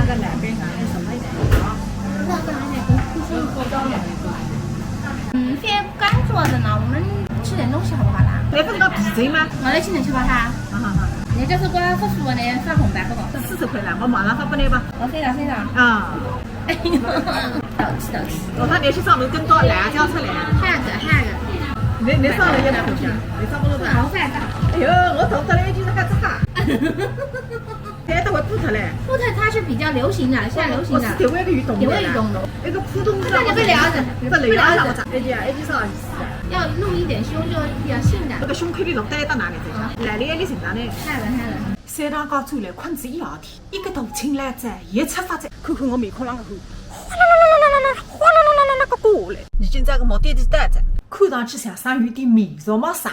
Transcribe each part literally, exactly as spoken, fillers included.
那个南边还有什么？嗯，现在刚坐着呢，我们吃点东西好不好啦？那不是个皮筋吗？我来请你吃吧哈。好好好。你就是过来说说呢，发红包不？四十块了，我马上发给你吧。我非常非常。啊。哎呦，小气小气。我怕你去上门跟到来叫出来。还有个还有个。你你上来也不红包，你上不了班。好饭大。哎呦，我头发了已经是黑子哈。 哎，等会补脱嘞。补脱它是比较流行的，现在流行的。哦，是台湾的运动。台湾运动的。那个普通的。那你不聊着，不聊着。哎呀，哎，你说啥意思啊？要露一点胸，就比较性感。那个胸口里弄带到哪里去？来了，你现在呢？太冷，太冷。山上高走来，困仔一夜天，一个头青来着，也出发着。看看我面孔浪个汗，哗啦啦啦啦啦啦啦，哗啦啦啦啦啦个过来。已经在个目的地到着，看上去像上有点面熟陌生。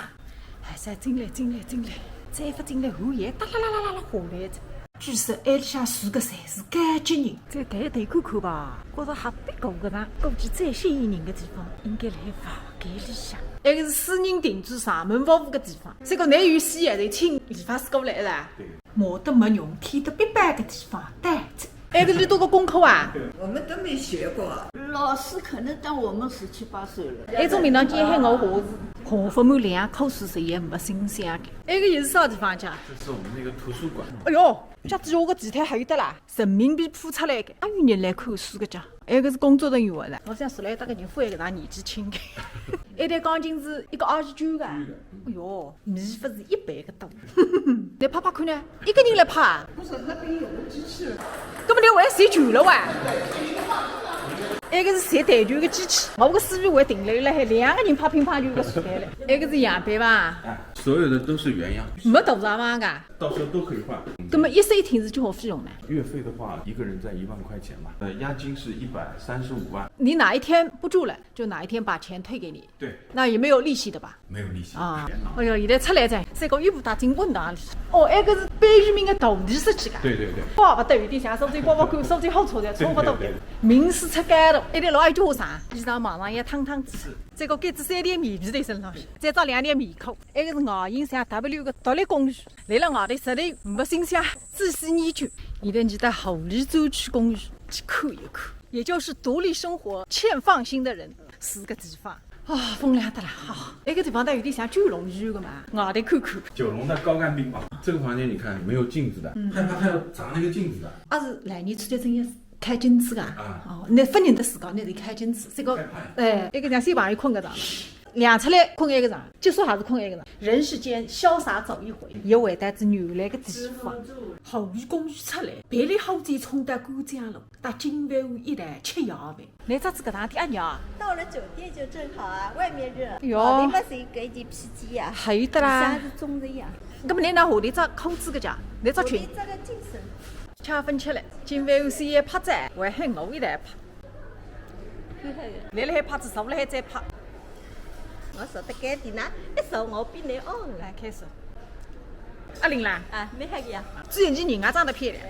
哎，再进来，进来，进来，再不进来，汗也哒啦啦啦啦啦下来着。据说埃里向住个侪是高级人，再抬头看看吧，觉着还别过个呢。估计最吸引人个地方应该辣房间里向。埃个是私人定制上门服务个地方，这个内有西也得请理发师过来了。对。没得没用，天得必白个地方，对着。 埃个是读个功课啊？我们都没学过。老师可能当我们十七八岁了。埃种名堂今天我下是，下勿满两口水水也没新鲜个。埃个也是啥地方家？这是我们那个图书馆。哎哟，家底下个地毯还有得啦，人民币铺出来个，还有人来看书个家。埃个是工作人员了，我想是来搭个人夫一个大年纪轻个。埃台钢琴是一个二十九个。哎哟，米勿是一般个多。来拍拍看呢，一个人来拍啊？不是，那边有个机器人。搿么侬还要射球了哇？埃个是射台球个机器，我个师傅还停留辣海，两个人拍乒乓球个时代了。埃个是样板伐？哎，所有的都是原样，没大小房个。到时候都可以换。搿么一室一厅是多少费用呢？月费的话，一个人在一万块钱吧。呃，押金是一百三十五万。你哪一天不住了，就哪一天把钱退给你。对。那也没有利息的吧？ 没有利息。啊，哎哟，现在出来噻，三个一步踏进滚堂里。哦，埃个是贝聿铭个徒弟设计个。对对对。怪勿得有点像苏州博物馆，苏州好车站，差勿多。对对对。名师出街了，一点老爱叫啥？一张马上也烫烫子。这个盖子三点棉被在身上，再着两点棉裤。埃个是外形像W个独立公寓，来了外头实在没新鲜，仔细研究。现在你到后里走去公寓去看一看，也就是独立生活欠放心的人住个地方。 啊，风凉得来，好。埃个地方倒有点像九龙医院个嘛，外头看看。九龙的高干病房，这个房间你看没有镜子的，害怕他要砸那个镜子的。啊，是来年出去真要开镜子个？啊。哦，那勿认得自家，那得开镜子，这个，害怕呀。哎，埃个像小朋友困个床，亮出来困埃个床，结束还是困埃个床。人世间潇洒走一回，也回到仔原来个地方。后里公寓出来，别里后街冲到干江路，搭金湾一带吃夜饭。 侬着仔搿趟点阿娘？到了酒店就正好啊，外面热，哟。里面是一个一件披肩呀，还有得啦。里向是中式呀。搿么侬哪下头着裤子个家？侬着裙？我这个紧身。吃饭吃了，今晚有些也拍照，我还我一来拍。厉害个。侬辣海拍子，坐辣海再拍。我坐得高点呢，一坐我比侬矮了。来，开始。阿玲啦？啊，蛮好个呀。最近人啊长得漂亮。